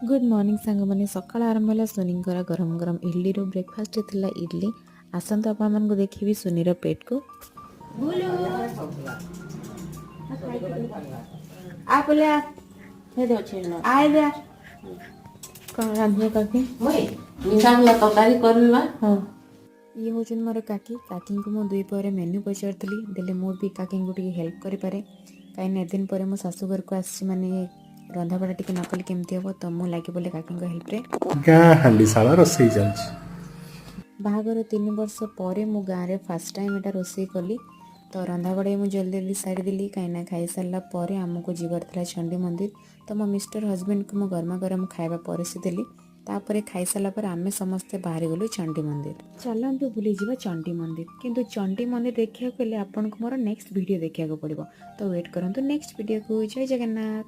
Good morning ସାଙ୍ଗମାନେ। ସକାଳ ଆରମ୍ଭ ହେଲା ସୁନିଙ୍କର ଗରମ ଗରମ ଇଡଲିରୁ। ବ୍ରେକଫାଷ୍ଟ ଥିଲା ଇଡଲି। ଆସନ୍ତୁ, ଆପଣମାନଙ୍କୁ ଦେଖିବି ସୁନିର ପେଟ୍କୁ। ବୁଲୁ ଆ, ବୁଲେ ଆ। ଆଏ ଦେ। କ'ଣ ରାନ୍ଧିବ କାକି? ମୁଇଁ ମିଠା ତରକାରୀ କରିବି ବା। ହଁ, ଇଏ ହେଉଛନ୍ତି ମୋର କାକି। କାକିଙ୍କୁ ମୁଁ 2 ପରେ ମେନ୍ୟୁ ପଚାରିଥିଲି ଦେଲେ ମୁଁ ବି କାକିଙ୍କୁ ଟିକେ ହେଲ୍ପ କରିପାରେ, କାହିଁକିନା ଏଦିନ ପରେ ମୁଁ ଶାଶୁଘରକୁ ଆସିଛି, ମାନେ ରନ୍ଧାବଢ଼ା ଟିକେ ନ କଲେ କେମିତି ହେବ? ତ ମୁଁ ଲାଗି ପଡ଼ିଲି କାକିଙ୍କ ହେଲ୍ପରେ। ଗାଁ ହାଣ୍ଡିଶାଳ ରୋଷେଇ ଚାଲିଛି। ବାହାଘର 3 ବର୍ଷ ପରେ ମୁଁ ଗାଁରେ ଫାର୍ଷ୍ଟ ଟାଇମ୍ ଏଇଟା ରୋଷେଇ କଲି। ତ ରନ୍ଧାବଢ଼ା ମୁଁ ଜଲ୍ଦି ଜଲ୍ଦି ସାରିଦେଲି, କାହିଁକିନା ଖାଇସାରିଲା ପରେ ଆମକୁ ଯିବାର ଥିଲା ଚଣ୍ଡୀ ମନ୍ଦିର। ତ ମୋ ମିଷ୍ଟର ହଜବେଣ୍ଡକୁ ମୁଁ ଗରମା ଗରମ ଖାଇବା ପରସି ଦେଲି। ତାପରେ ଖାଇସାରିଲା ପରେ ଆମେ ସମସ୍ତେ ବାହାରିଗଲୁ ଚଣ୍ଡୀ ମନ୍ଦିର। ଚାଲନ୍ତୁ ବୁଲିଯିବା ଚଣ୍ଡୀ ମନ୍ଦିର। କିନ୍ତୁ ଚଣ୍ଡୀ ମନ୍ଦିର ଦେଖିବାକୁ ହେଲେ ଆପଣଙ୍କୁ ମୋର ନେକ୍ସଟ ଭିଡ଼ିଓ ଦେଖିବାକୁ ପଡ଼ିବ। ତ ୱେଟ୍ କରନ୍ତୁ ନେକ୍ସଟ ଭିଡ଼ିଓକୁ। ଜୟ ଜଗନ୍ନାଥ।